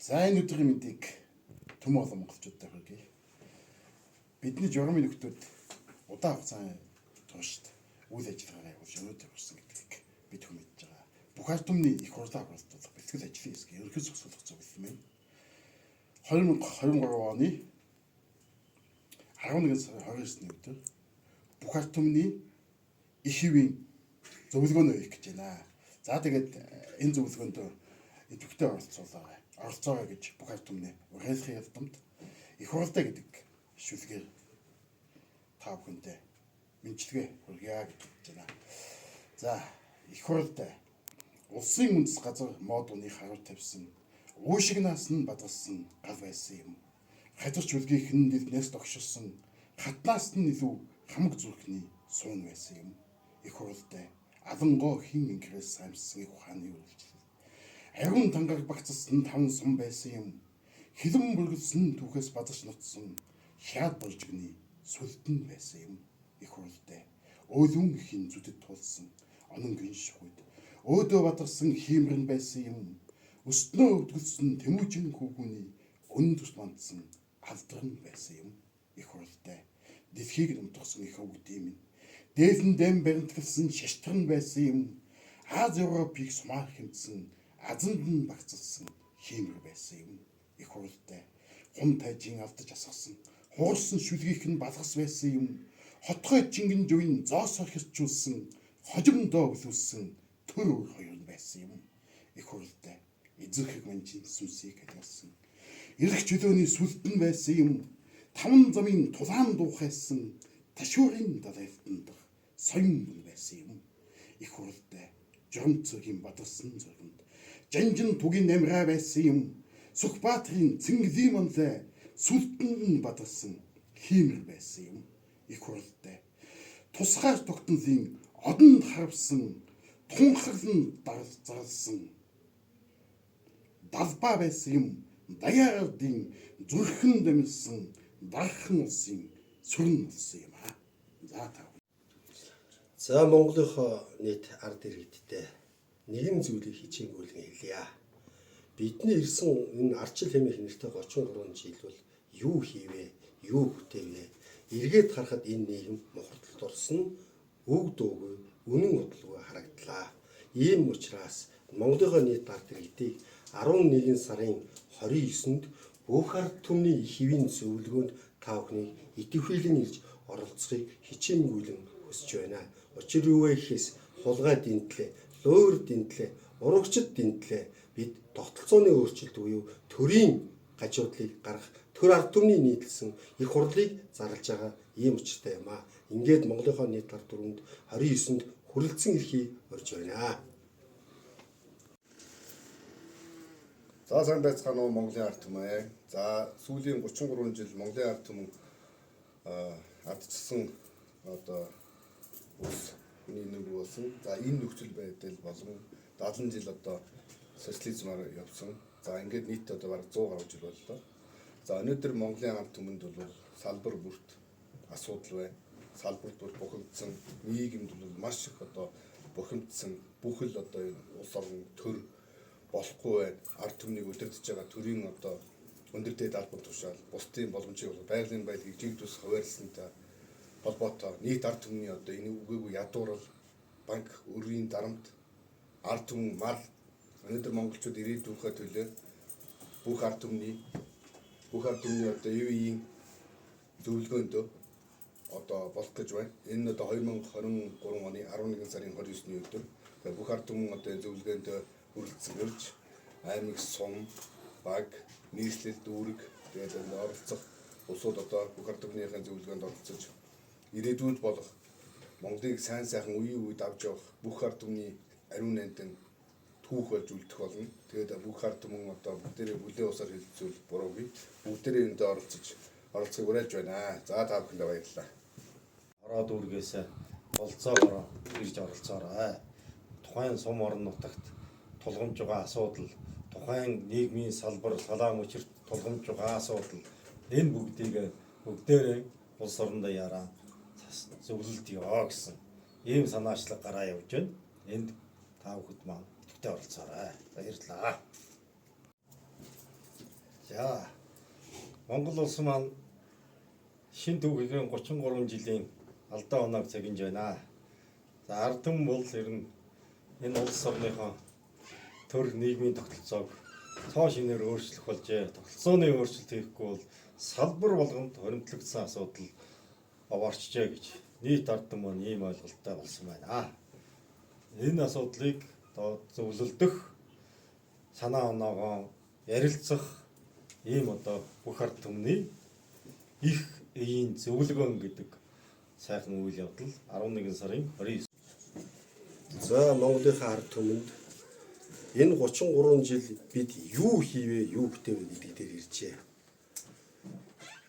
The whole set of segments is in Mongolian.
За, энэ өдрийн мэндийг төмөн олон монголчуудад хүргэе. Бидний журмын нөхдүүд удаан хугацааны туршид үйл ажиллагаагаа явуулж өнөөдөр хүрсэн гэдгийг бид хүн мэдж байгаа. Бүх ард түмний их хурлаа хуралдуулах бэлтгэл ажлын хэсгийг ерөнхий зогсоолох зөвлөл мэн 2023 оны 11 сарын 29-ний өдөр бүх ард түмний их хэвийн зөвлөгөөнөө хийх гэж байна. За, тэгээд энэ зөвлөгөөнд идэвхтэй оролцоолоо. Оролцоорой гэж бүх ард түмний уриалгын ядамд их хуралдаа гэдэг шүлгээр та бүхэндээ мэндчилгээ хүргье гэж бодож байна. За, их хуралдаа улсын үндэс газар мод уны харуу тавьсан уушигнаас нь бадгалсан гал байсан юм. Хазар шүлгийнх нь нэлнээс догшилсан хатнаас нь илүү хамаг зүрхний суун байсан юм. Их хуралдаа алангоо хин инхрээс саймссан их ухааны үргэлжлэл. Ариун тангаар багцсан таван сум байсан юм. Хилэн бүргэлсэн түүхээс базарч нутсан хяад болжигны сүлдэн байсан юм. Их хуралдаа өөлөн ихийн зүдэд тулсан онон гин шухуйд өөдөө бадарсан хиймрэн байсан юм. Өснөө өвдгөлсөн Тэмүүжин хүүгүүний өндөр мандсан алдран байсан юм. Их хуралдаа дэлхийг нумтгсан их өвгдийн минь. Дээлэн дэм баримтгалсан шаштран байсан юм. Аз Европыг сумаар хэмтсэн азанд нь багцлсан хиймэр байсан юм. Их хуралдаа хум тайжин алдаж асгасан хугарсан шүлгийнх нь балгас байсан юм. Хотгой чингэн живийн зоосоор хэрчүүлсэн хожимдоо өлүүлсэн төр өр хоёр нь байсан юм. Их хуралдаа эзэрхэг манжин сүнсийг халиулсан. Ирэх чөлөөний сүлдэн байсан юм. Таван замын тулаан дуухайсан ташуурын далайлтандах соён бүн байсан юм. Их хуралдаа журам цөгийн бадарсан зурганд жанжин тугийн амраа байсан юм. Сүхбаатарын цэнгэлийн манлай сүлдэнд нь бадарсан хиймэр байсан юм. Их хуралдаа тусгаар тогтнолын одонд харвсан тунхаглан зарлсан далбаа байсан юм. Даяардын зүрхэн дэмэлсэн дархан улсын сүрэн болсон юм аа. За, та. За, Монголынхоо нийт ард иргэдтэй нэгэн зүйлийг хичээнгүйлгэн хэлье. Бидний ирсэн энэ ардчил хэмээх нэртэй 33 жил бол юу хийвэ, юу бүтээвэ? Эргээд харахад энэ нийгэм мухардалд орсон, өг дуугүй, үнэн бодлого харагдлаа. Ийм учраас Монголынхоо нийт ард иргэдийг 11 сарын 29-нд бүх ард түмний их хэвийн зөвлөгөөнд та бүхнийг идэвхжүүлэн ирж оролцохыг хичээнгүйлэн хүсэж байна. Учир юу вэ гэхээс хулгай дэнтлээ, луур дэнтлээ, урагчд дэнтлээ бид тогтолцооны өөрчлөлт буюу төрийн гажуудлыг гаргах, төр ард түмний нийтлсэн их хурлыг зарлж байгаа ийм учиртай юм аа. Ингээд Монголынхоо нийт ард түмэнд 29-нд хүрэлцэн ирэхийг урьж байна. За, сайн байцгаана уу, Монголын ард түмээ. За, сүүлийн 33 жил Монголын ард түмэн ардчилсан одоо улс хүний нэг болсон. За, энэ нөхцөл байдал болон 70 жил одоо социализмаар явсан. За, ингээд нийт одоо бараг 100 гаруй жил боллоо. За, өнөөдөр Монголын ард түмэнд бол салбар бүрт асуудал байна. Салбар бүрт бухимдсан, нийгэмд бол маш их одоо бухимдсан, бүхэл одоо энэ улс орон төр болохгүй байна. Ард түмнийг удирдах байгаа төрийн одоо өндөр дээд албан тушаал, бусдын боломжийг бол байгалийн байдлыг жигдүүс хуваарлсантай холбоотой нийт ард түмний одоо энэ үгээгүй ядуурал, банк өрийн дарамт, ард түмэн мал өнөөдөр монголчууд ирээдүйнхээ төлөө бүх ард түмний одоо ив ийн зөвлөгөөндөө одоо болох гэж байна. Энэ нь одоо 2023 оны 11 сарын 29-ний өдөр. Тэгээ бүх ард түмэн одоо энэ зөвлөгөөндөө хүрэлцэн ирж аймаг, сум, баг, нийслэл, дүүрэг, тэгээд энэ оролцох улсууд одоо бүх ард түмнийхээ зөвлөгөөнд оролцож ирээдүйд болох Монголыг сайн сайхан үеийн үед авч явах бүх ард түмний ариун нандин түүх болж үлдэх болно. Тэгээд бүх ард түмэн одоо бүгдээрээ бүлээн усаар хэлцүүл буруугүй. Бүгдээрээ энд оролцож оролцохыг уриалж байна. За, та бүхэндээ баярлалаа. Хороо дүүргээс болцоогоор ирж оролцоорой. Тухайн сум орон нутагт тулгамж байгаа асуудал, тухайн нийгмийн салбар, салаа мөчөрт тулгамж байгаа асуудал, энэ бүгдийг бүгдээрээ улс орондоо яраа зөвлөлт ёо гэсэн ийм санаачлаг гараа явж байна. Энд та бүхэд маань идэвхтэй оролцоорой. Баярлалаа. За Монгол улс маань шинэ түүхийн 33 жилийн алдаа оноог цагинж байна. За ард түмэн бол ер нь энэ улс орныхоо төр нийгмийн тогтолцоог цоо шинээр өөрчлөх болжээ. Тогтолцооны өөрчлөлт хийхгүй бол салбар болгонд хоримтлогдсон асуудал овоорчжээ гэж нийт ард түмэн маань ийм ойлголттой болсон байна. Энэ асуудлыг одоо зөвлөлдөх санаа оноогоо ярилцах ийм одоо бүх ард түмний их эеийн зөвлөгөөн гэдэг сайхан үйл явдал 11 сарын 29. За Монголынхаа ард түмэнд энэ 33 жил бид юу хийвэ, юу бүтээвэ гэдэг дээр иржээ.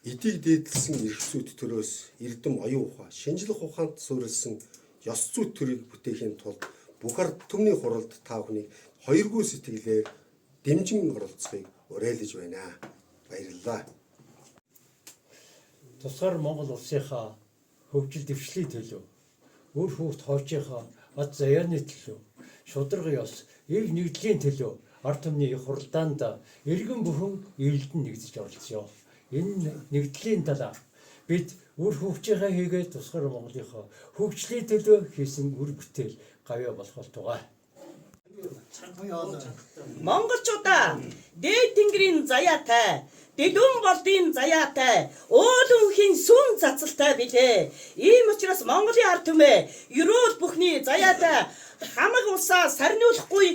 Эдийг дээдлсэн эрх зүйт төрөөс эрдэм оюун ухаан, шинжлэх ухаанд суурилсан ёс зүйт төрийг бүтээхийн тулд бүх ард түмний хуралд та бүхнийг хоёргүй сэтгэлээр дэмжин оролцохыг уриалж байна. Баярлалаа. Тусгаар Монгол улсынхаа хөгжил дэвшлийн төлөө, үр хүүхд хойчийнхаа ад заяаны төлөө, шударга ёс, эв нэгдлийн төлөө ард түмний их хуралдаанд иргэн бүхэн эвлэлдэн нэгдэж оролцъё. Энэ нэгдлийн талаар бид үр хөвчийнхээ хийгээд тусгаар Монголынхоо хөгжлийн төлөө хийсэн үр бүтээл гавьяа болох болтугай. Монголчуудаа дээд тэнгэрийн заяатай, дэлүн болдын заяатай, уул өнхийн сүм цацалтай билээ. Ийм учраас Монголын ард түмээ ерөөл бүхний заяатай хамаг улсаа сарниулахгүй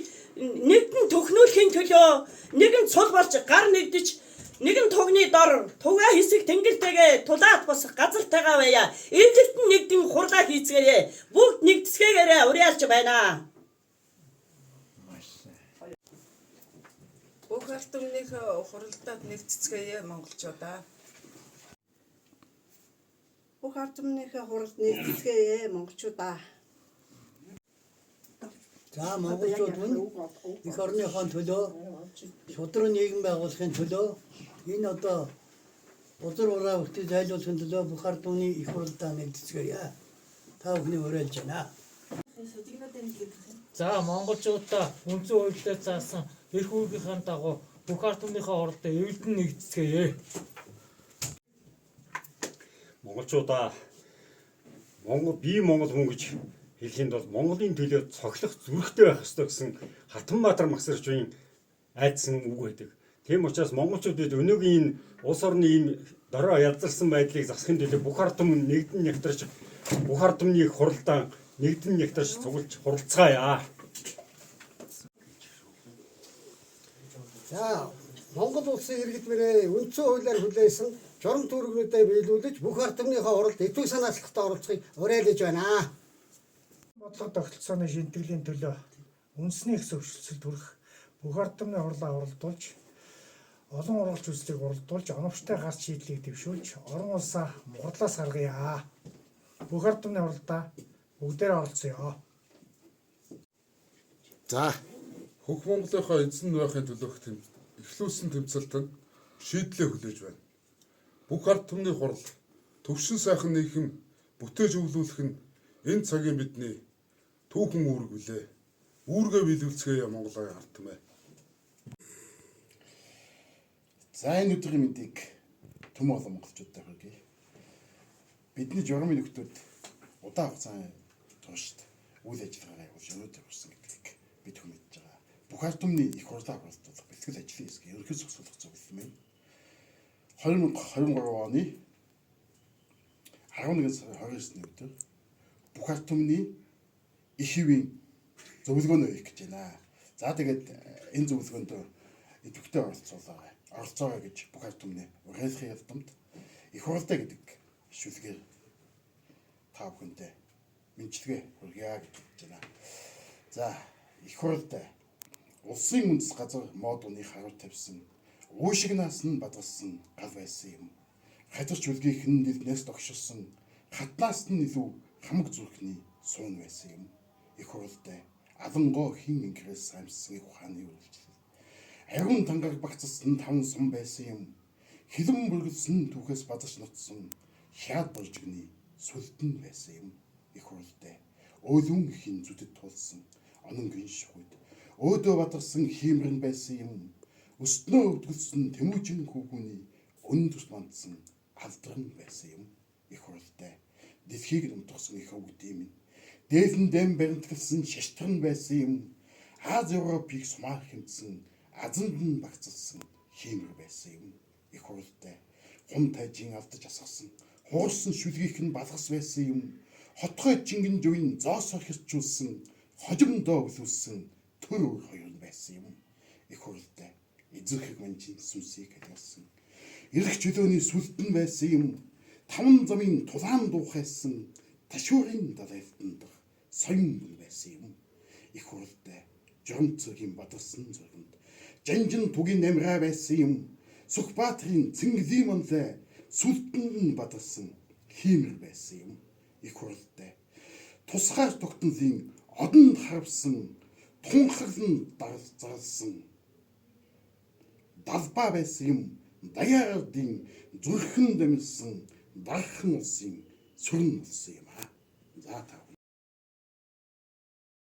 нэгдэн төхнүүлэхийн төлөө нэгэн цул болж гар нэгдэж нэгэн тугны дор тугаа хэсэг тэнгэртэйгээ тулаат босох газартайгаа байя. Эвлэлтэн нэгдэн хурлаа хийцгээе. Бүгд нэгдэсгээгээрээ уриалж байна. Бүх ард түмнийхээ хуралдаад нэгтцгээе монголчуудаа. Бүх ард түмнийхээ хуралд нэгтцгээе монголчуудаа. За монголчууд минь эх орныхоо төлөө шудраг нийгэм байгуулахын төлөө энэ одоо бузар ураа бүхтийг зайлуулахын төлөө бүх ард түмний их хурлдаа нэгдэцгээе. Та бүхний уриалж байна. За монголчуудаа үндсэн хуульдаа заасан эрх үүргийнхээ дагуу бүх ард түмнийхээ хуралдаа эвлэлдэн нэгдэцгээе. Монголчуудаа Монгол би Монгол хүн гэж хэлэхэд бол Монголын төлөө цоглох зүрхтэй байх ёстой гэсэн Хатанбаатар Магсарчийн айдсан үг байдаг. Тийм учраас монголчууд бид өнөөгийн энэ улс орны ийм дорой язарсан байдлыг засахын төлөө бүх ард түмэн нэгдэн нэгтэрч бүх ард түмний хуралдаан нэгдэн нэгтэрч цуглаж хуралцгаая. За Монгол улсын иргэд мөрөө үндсэн хуулиар хүлээсэн журам түүргүүдээ биелүүлж бүх ард түмнийхээ хуралд идэвх санаачлагтай оролцохыг уриалж байна. Бодлого тогтолцооны шинтгэлийн төлөө үндэсний их зөвшөлтсөлд хүрэх бүх ард түмний хурлаа хуралдуулж олон ургалч үзлийг уралдуулж оновчтой гарц шийдлийг дэвшүүлж орон улсаа мухардлаас гаргая. Бүх ард түмний хуралдаа бүгдээрээ оролцъё. За Хөх Монголынхоо эзэн байхын төлөөх эхлүүлсэн тэмцэлт нь шийдлээ хүлээж байна. Бүх ард түмний хурал, төвшин сайхан нийгэм бүтээж өвлүүлэх нь энэ цагийн бидний түүхэн үүрэг билээ. Үүргээ биелүүлцгээе Монголын ард түмээ. За энэ өдрийн мэндийг түмэн олон монголчуудад хүргэе. Бидний журмын нөхдүүд удаан хугацааны туршид үйл ажиллагаагаа явуулж өнөөдөр хүрсэн гэдгийг бид хүн мэдж байгаа. Бүх ард түмний их хурлаа хуралдуулах бэлтгэл ажлын хэсгийг ерөнхий зогсоолох зөвлөл мэн 2023 оны 11 сарын 29-ний өдөр бүх ард түмний их хэвийн зөвлөгөөнөө хийх гэж байна. За тэгээд энэ зөвлөгөөнд идэвхтэй оролцоолоо. Оролцоогоо гэж бүх ард түмний уриалгын явдамд их хуралдаа гэдэг шүлгээр та бүхэндээ мэндчилгээ хүргье гэж бодож байна. За их хуралдаа улсын үндэс газар мод уны харуул тавьсан уушигнаас нь бадгалсан гал байсан юм. Хазар чүлгийнх нь нэлнээс догшилсан хатнаас нь илүү хамаг зүрхний суун байсан юм. Их хуралдаа алангоо хин инхрээс саймссан их ухааны үргэлжлэл. Ариун тангараг багцсан таван сум байсан юм. Хилэн бүргэлсэн түүхээс базарч нутсан хяад боржигны сүлдэн байсан юм. Их хуралдаа өөлөн ихийн зүдэд тулсан онон гин шухуйд өөдөө бадарсан хиймрэн байсан юм. Өснөө өвдгөлсөн Тэмүүжин хүүгүүний өндөс мандсан алдран байсан юм. Их хуралтай дэлхийг нумтгсан их өвгдийн минь. Дээлэн дэм баримтгалсан шаштарн байсан юм. Аз Европыг сумаар хэмтсэн азанд нь багцлсан хиймэр байсан юм. Их хуралтай хум тайжин алдаж асгасан хугарсан шүлгийнх нь балгас байсан юм. Хотгой чингэн живийн зоосоор хэрчүүлсэн хожимдоо өвлүүлсэн төр өр хоёр нь байсан юм. Их хуралтай эзэнхэг манжин сүнсийг халиулсан. Ирэх чөлөөний сүлд нь байсан юм. Таван замын тулаан дуухайсан ташуурын далайлтандах соён бүн байсан юм. Их хуралтай журам цэгийн бадарсан зурганд жанжин тугийн намраа байсан юм. Сүхбаатарын цэнгэлийн манлай сүлдэнд нь бадарсан хиймэр байсан юм. Их хуралтай тусгаар тогтнолын одонд харвсан тунхаглан зарлсан далбаа байсан юм. Даяардын зүрхэн дамилсан дархан улсын сүрэн болсон юм аа. За та